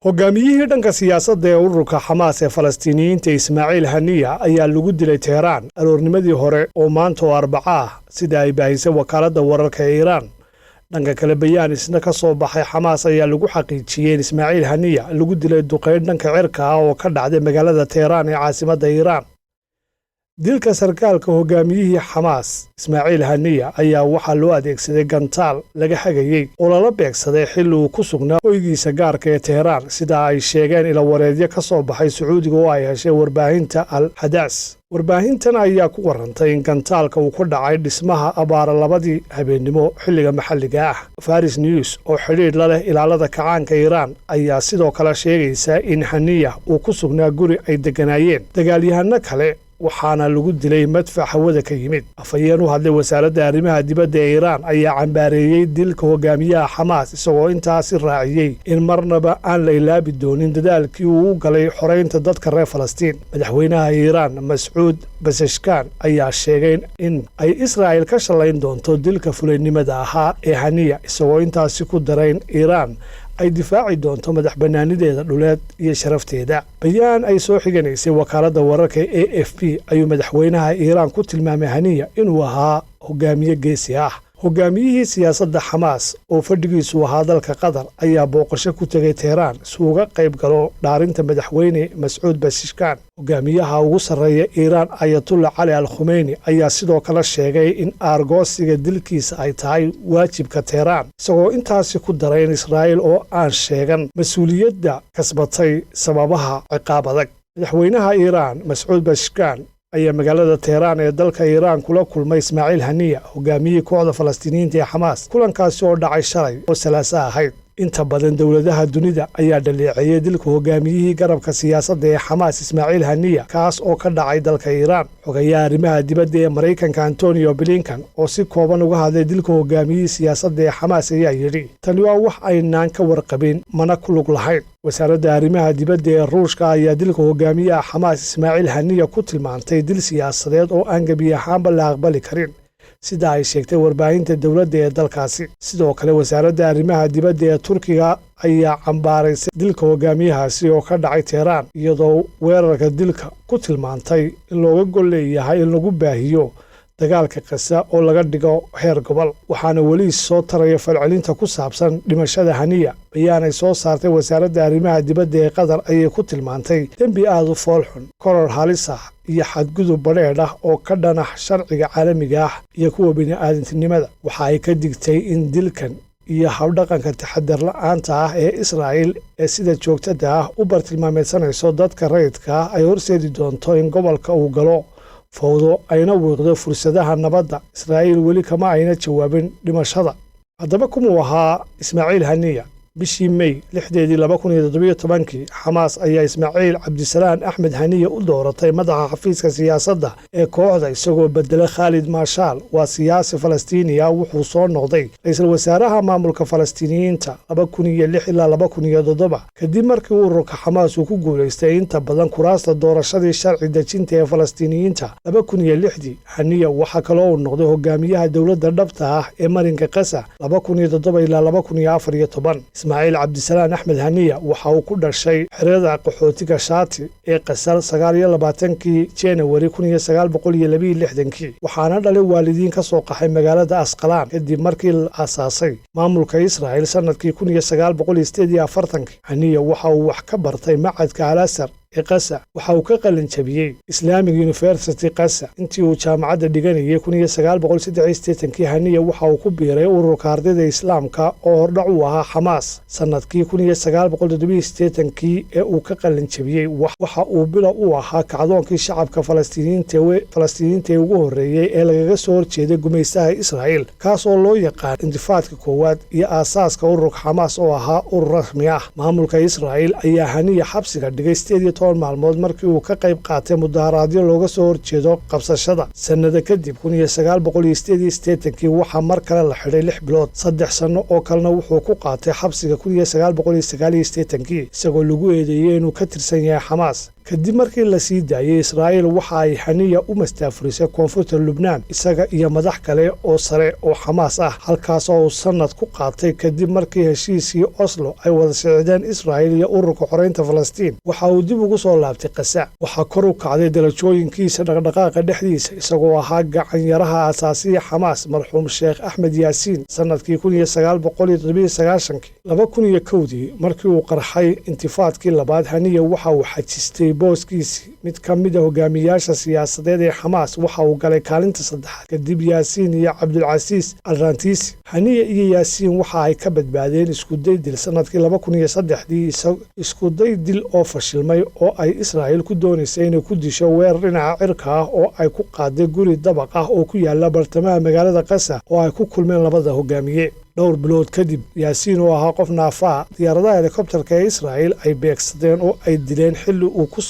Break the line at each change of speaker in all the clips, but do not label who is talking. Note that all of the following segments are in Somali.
Hogaamiyihii dhanka siyaasadda ee ururka Xamaas ee Falastiiniyiinta, Ismaaciil Haniya, ayaa lagu dilay Teheraan aroornimadii hore oo maanta oo Arbaca ah, sida ay baahisay wakaaladda wararka ee Iiraan. Dhanka kale, bayaan isna ka soo baxay Xamaas ayaa lagu xaqiijiyey in Ismaaciil Haniya lagu dilay duqeyn dhanka cirka ah oo ka dhacday magaalada Teheraan ee caasimadda Iiraan. Dilka sarkaalka hogaamiyihii Xamaas Ismaaciil Haniya ayaa waxaa loo adeegsaday gantaal laga hagayey oo lala beegsaday xilli uu ku sugnaa hoygiisa gaarka ee Teheraan, sida ay sheegeen ilawareedyo ka soo baxay Sacuudiga oo ay heshay warbaahinta Al Xadaas. Warbaahintan ayaa ku warantay in gantaalka uu ku dhacay dhismaha abaara 2dii habeennimo xilliga maxalliga ah. Faris News oo xidhiidh la leh Ilaalada Kacaanka Iiraan ayaa sidoo kale sheegaysa in Haniya uu ku sugnaa guri ay degganaayeen dagaalyahano kale, waxaana lagu dilay madfac hawada ka yimid. Afhayeen u hadlay Wasaaradda Arrimaha Dibadda ee Iiraan ayaa cambaareeyey dilka hogaamiyaha Xamaas, isagoo intaasi raaciyey in marnaba aan la ilaabi doonin dadaalkii uu u galay xoraynta dadka reer Falastiin. Madaxweynaha Iiraan Mascuud Pezeshkian ayaa sheegay in ay Israa'il ka shallayn doonto dilka fulaynimada ahaa ee Haniya, isagoo intaasi ku daray in Iiraan ay difaaci doonto madax bannaanideeda dhuleed iyo sharafteeda. Bayaan ay soo xiganaysay wakaaladda wararka AFP ayuu madaxweynaha Iiraan ku tilmaamay Haniya inuu ahaa hogaamiye geesi ah. Hogaamiyihii siyaasadda Xamaas oo fadhigiisu ahaa dalka Qatar ayaa booqasho ku tegay Teheraan si uga qayb galo dhaarinta Madaxweyne Mascuud Pezeshkian. Hogaamiyaha ugu sarreeya Iiraan, Ayatullah Cali al Khumeyni, ayaa sidoo kale sheegay in aargoosiga dilkiisa ay tahay waajibka Teheraan, isagoo intaasi ku daray in Israa'iil oo aan sheegan mas-uuliyadda kasbatay sababaha ciqaab adag. Madaxweynaha Iiraan Mascuud Pezeshkian ayaa magaalada Teheraan ee dalka Iiraan kula kulmay Ismaaciil Haniya, hogaamiyihii kooxda Falastiiniyiinta ee Xamaas, kulankaasi oo dhacay shalay oo Salaasa ahayd. Inta badan dowladaha dunida ayaa dhaleeceeyey dilka hogaamiyihii garabka siyaasadda ee Xamaas Ismaaciil Haniya, kaas oo ka dhacay dalka Iiraan. Xogayaha arrimaha dibadda ee Maraykanka Antony Blinken oo si kooban uga hadlay dilka hogaamiyihii siyaasadda ee Xamaas ayaa yidhi: "Tani waa wax aynaan ka warqabin, mana ku lug lahayn." Wasaaradda Arrimaha Dibadda ee Ruushka ayaa dilka hogaamiyaha Xamaas Ismaaciil Haniya ku tilmaantay dil siyaasadeed oo aan gebi ahaanba la aqbali karin, sida ay sheegtay warbaahinta dowladda ee dalkaasi. Sidoo kale, Wasaaradda Arrimaha Dibadda ee Turkiga ayaa cambaaraysay dilka hogaamiyahaasi oo ka dhacay Teheraan, iyadoo weerarka dilka ku tilmaantay in looga gol leeyahay in lagu baahiyo dagaalka Qasa oo laga dhigo heer gobol. Waxaana weli soo taraya falcelinta ku saabsan dhimashada Haniya. Bayaan ay soo saartay Wasaaradda Arrimaha Dibadda ee Qatar ayay ku tilmaantay dembi aad u foolxun, koror halis ah iyo xadgudub badheedh ah oo ka dhan ah sharciga caalamiga ah iyo kuwa bini'aadantinimada. Waxa ay ka digtay in dilkan iyo habdhaqanka taxadar la'aanta ah ee Israa'il ee sida joogtada ah u bartilmaameedsanayso dadka rayidka ah ay horseedi doonto in gobolka uu galo fowdo, ayna wiiqdo fursadaha nabadda. Israa'iil weli kama ayna jawaabin dhimashada. Haddaba, kumuu ahaa Ismaaciil Haniya? Bishii Mey 6deedii 2017kii, Xamaas ayaa Ismaaciil Cabdisalaan Axmed Haniya u dooratay madaxa xafiiska siyaasadda ee kooxda, isagoo bedelay Khaalid Maashaal. Waa siyaasi Falastiiniya. Wuxuu soo noqday ra-iisul wasaaraha maamulka Falastiiniyiinta 2006 ilaa 2007, kadib markii ururka Xamaas uu ku guulaystay inta badan kuraasta doorashadii sharci dejinta ee Falastiiniyiinta 2006dii. Haniya waxaa kaloo uu noqday hogaamiyaha dowladda dhabta ah ee Marinka Qasa 2007 ilaa 2014. Ismaaciil Cabdisalaan Axmed Haniya waxa uu ku dhashay xerada qaxootiga Shaati ee Qasal 29kii Janawari 1962, waxaana dhalay waalidiin ka soo qaxay magaalada Asqalaan kadib markii la aasaasay maamulka Israa'il sanadkii 1948kii. Haniya waxa uu wax ka bartay Macadka Al Azhar ee Qasa. Waxa uu ka qalin jabiyey Islamic University Qasa. Intii uu jaamacadda dhiganayay 1983kii, Haniya waxa uu ku biiray ururka Ardayda Islaamka oo hordhac u ahaa Xamaas. Sanadkii 1987kii ee uu ka qalin jabiyey, waxa uu bilow u ahaa kacdoonkii shacabka Falastiiniyiinta ee ugu horreeyey ee lagaga soo horjeeday gumaystaha Israa'il, kaas oo loo yaqaan Intifaadka Koowaad, iyo aasaaska ururka Xamaas oo ahaa urur rasmi ah. Maamulka Israa'il ayaa Haniya xabsiga dhigay 18 maalmood markii uu ka qayb qaatay mudaharaadyo looga soo horjeedo qabsashada. Sannado kadib, 1988kii, waxaa mar kale la xidhay 6 bilood. 3 sanno oo kalena wuxuu ku qaatay xabsiga 1989kii, isagoo lagu eedeeyey inuu ka tirsan yahay Xamaas. Kadib markii la sii daayey, Israa'iil waxa ay Haniya u mastaafurisay koonfurta Lubnaan, isaga iyo madax kale oo sare oo Xamaas ah, halkaas oo uu sannad ku qaatay. Kadib markii heshiiskii Oslo ay wada sicdeen Israa'iil iyo Ururka Xoreynta Falastiin, waxa uu dib ugu soo laabtay Qasa. Waxaa kor u kacday darajooyinkiisa dhaqdhaqaaqa dhexdiisa, isagoo ahaa gacanyaraha asaasiya Xamaas, marxuum Sheekh Axmed Yaasiin, sannadkii 1997-kii. 2001-dii, markii uu qarxay intifaadkii labaad, Haniya waxa uu xajistay booskiisii. Mid ka mid a hogaamiyaasha siyaasadeed ee Xamaas, waxa uu galay kaalinta saddexaad kadib Yaasiin iyo Cabdulcasiis Alrantiisi. Haniya iyo Yaasiin waxa ay ka badbaadeen iskuday dil sanadkii 2003-dii, iskuday dil oo fashilmay oo ay Israa'iil ku doonaysay inay ku disho weerar dhinaca cirka ah oo ay ku qaaday guri dabaq ah oo ku yaala bartamaha magaalada Qasa oo ay ku kulmeen labada hogaamiye. Dhowr bilood kadib, Yaasiin oo ahaa qof naafaa, diyaaradaha helikobterka ee Israa'iil ay beegsadeen oo ay dileen xilli uu ka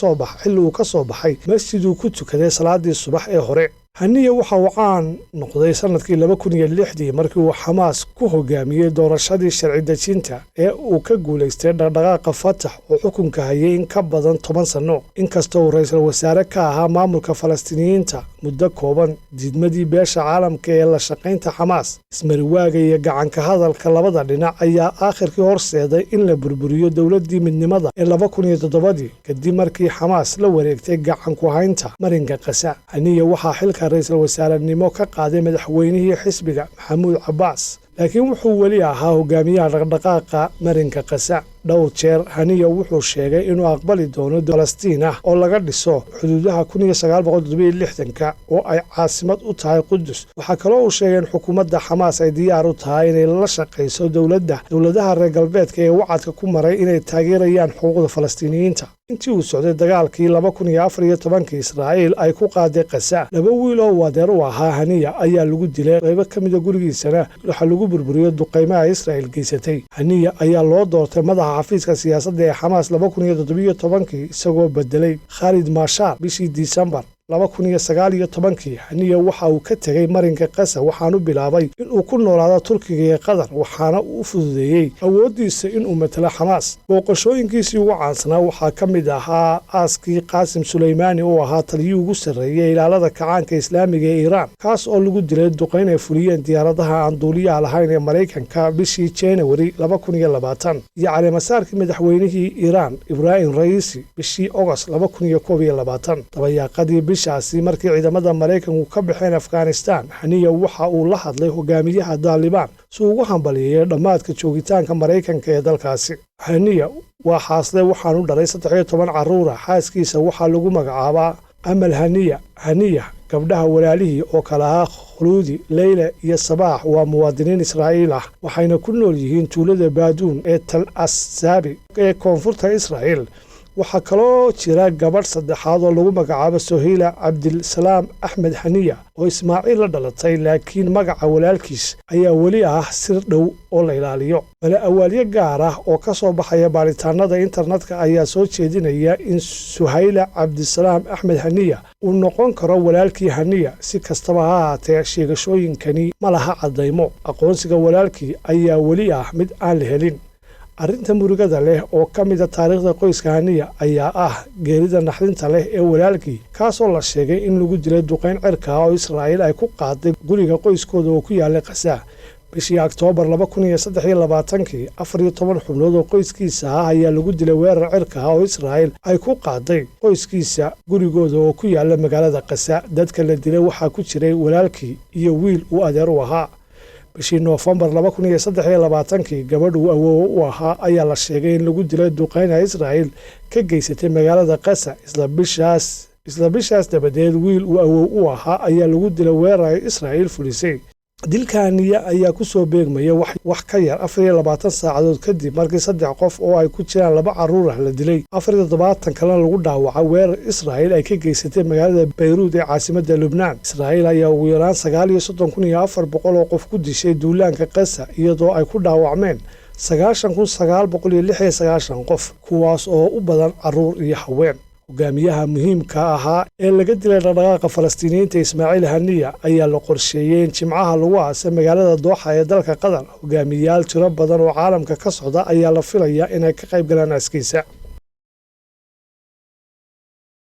soo baxay masjid uu ku tukaday salaadii subax ee hore. Haniya waxa uu caan noqday sanadkii 2006-dii, markii uu Xamaas ku hogaamiyey doorashadii sharci dejinta ee uu ka guulaystay dhaqdhaqaaqa Fatax oo xukunka hayay in ka badan 10 sanno. Inkasta uu ra-iisul wasaare ka ahaa maamulka Falastiiniyiinta muddo kooban, diidmadii beesha caalamka ee la shaqaynta Xamaas, ismariwaaga iyo gacanka hadalka labada dhinac ayaa aakhirkii horseeday in la burburiyo dowladdii midnimada ee 2007-dii, kadib markii Xamaas la wareegtay gacan ku haynta marinka Qasa. Haniya waxaa xilka ra-iisul wasaarenimo ka qaaday madaxweynihii xisbiga, Maxamuud Cabbaas, laakiin wuxuu weli ahaa hogaamiyaha dhaqdhaqaaqa marinka Qasa. Dhowr jeer Haniya wuxuu sheegay inuu aqbali doono Falastiin ah oo laga dhiso xuduudaha 1967-ka oo ay caasimad u tahay Qudus. Waxaa kaloo uu sheegay in xukuumadda Xamaas ay diyaar u tahay inay la shaqayso dowladda dowladaha reer galbeedka ee wacadka ku maray inay taageerayaan xuquuqda Falastiiniyiinta. Intii uu socday dagaalkii 2014-kii Israa'iil ay ku qaaday Qasa, laba wiil oo wadeer u ahaa Haniya ayaa lagu dilay, qaybo ka mida gurigiisana waxaa lagu burburiyey duqaymaha Israa'iil geysatay. Haniya ayaa loo doortay madaxa xafiiska siyaasadda ee Xamaas 2017-kii, isagoo bedelay Khaalid Mashaal bishii Disembar 2019-kii. Haniya waxa uu ka tegey marinka Qasa, waxaanu bilaabay inuu ku noolaado Turkiga iyo Qatar, waxaana uu u fududeeyey awooddiisa inuu matalo Xamaas. Booqashooyinkiisii ugu caansanaa waxaa ka mid ahaa aaskii Qaasim Suleymaani oo ahaa taliyii ugu sarreeyay ilaalada kacaanka islaamiga ee Iiraan, kaas oo lagu dilay duqayn ay fuliyeen diyaaradaha aan duuliyaha lahayn ee Maraykanka bishii Janawari 2020, iyo caleemasaarkii madaxweynihii Iiraan Ibraahim Ra'iisi bishii Ogost 2021. Dabayaaqadii bishaasi, markii ciidamada Maraykanku ka baxeen Afghanistan, Haniya waxa uu la hadlay hogaamiyaha Daalibaan si uu ugu hambaliyeeyo dhammaadka joogitaanka Maraykanka ee dalkaasi. Haniya waa xaasle, waxaanu dhalay 13 carruura. Xaaskiisa waxaa lagu magacaabaa Amal Haniya. Haniya gabdhaha walaalihii oo kale ahaa Khuluudi, Leyla iyo Sabaax waa muwaadiniin Israa'iil ah, waxayna ku nool yihiin tuulada Baaduun ee Tal Asaabi ee koonfurta Israa'iil. Waxaa kaloo jira gabadh saddexaad oo lagu magacaabo Sohila Cabdilsalaam Axmed Haniya oo Ismaaciil la dhalatay, laakiin magaca walaalkiis ayaa weli ah sir dhow oo la ilaaliyo. Bale awaalyo gaar ah oo ka soo baxaya baaritaanada internetka ayaa soo jeedinaya in Suhayla Cabdisalaam Axmed Haniya uu noqon karo walaalkii Haniya. Si kastaba ha ahaatee, sheegashooyinkani ma laha caddaymo. Aqoonsiga walaalkii ayaa weli ah mid aan la helin. Arrinta murugada leh oo ka mida taariikhda qoyska Haniya ayaa ah geerida naxdinta leh ee walaalkii, kaasoo la sheegay in lagu dilay duqayn cirka ah oo Israa'iil ay ku qaaday guriga qoyskooda oo ku yaallay Qasaa bishii Oktoobar 2023-kii. 14 xubnood oo qoyskiisa ah ayaa lagu dilay weerar cirka ah oo Israa'iil ay ku qaaday qoyskiisa gurigooda oo ku yaala magaalada Qasa. Dadka la dilay waxaa ku jiray walaalkii iyo wiil uu adeer u ahaa. Bishii Noofembar 2023-kii, gabadh uu awoowo u ahaa ayaa la sheegay in lagu dilay duqeyna Israa'iil ka geysatay magaalada Qasa. Isla bishaas dabadeed, wiil uu awow u ahaa ayaa lagu dilay weerar ay Israa'iil fulisay. Dilka Haniya ayaa ku soo beegmaya wax ka yar 24 saacadood kadib markii saddex qof oo ay ku jiraan laba carruur ah la dilay, 74 kalena lagu dhaawaca weerar Israa'iil ay ka geysatay magaalada Bayruud ee caasimadda Lubnaan. Israa'iil ayaa ugu yaraan 39,400 oo qof ku dishay duulaanka Qasa, iyadoo ay ku dhaawacmeen 90,996 qof, kuwaas oo u badan carruur iyo haween. Hogaamiyaha muhiimka ahaa ee laga dilay dhaqdhaqaaqa Falastiiniyiinta, Ismaaciil Haniya, ayaa la qorsheeyey in Jimcaha lagu aasay magaalada Dooxa ee dalka Qatar. Hogaamiyayaal tiro badan oo caalamka ka socda ayaa la filayaa inay ka qayb galaan aaskiisa.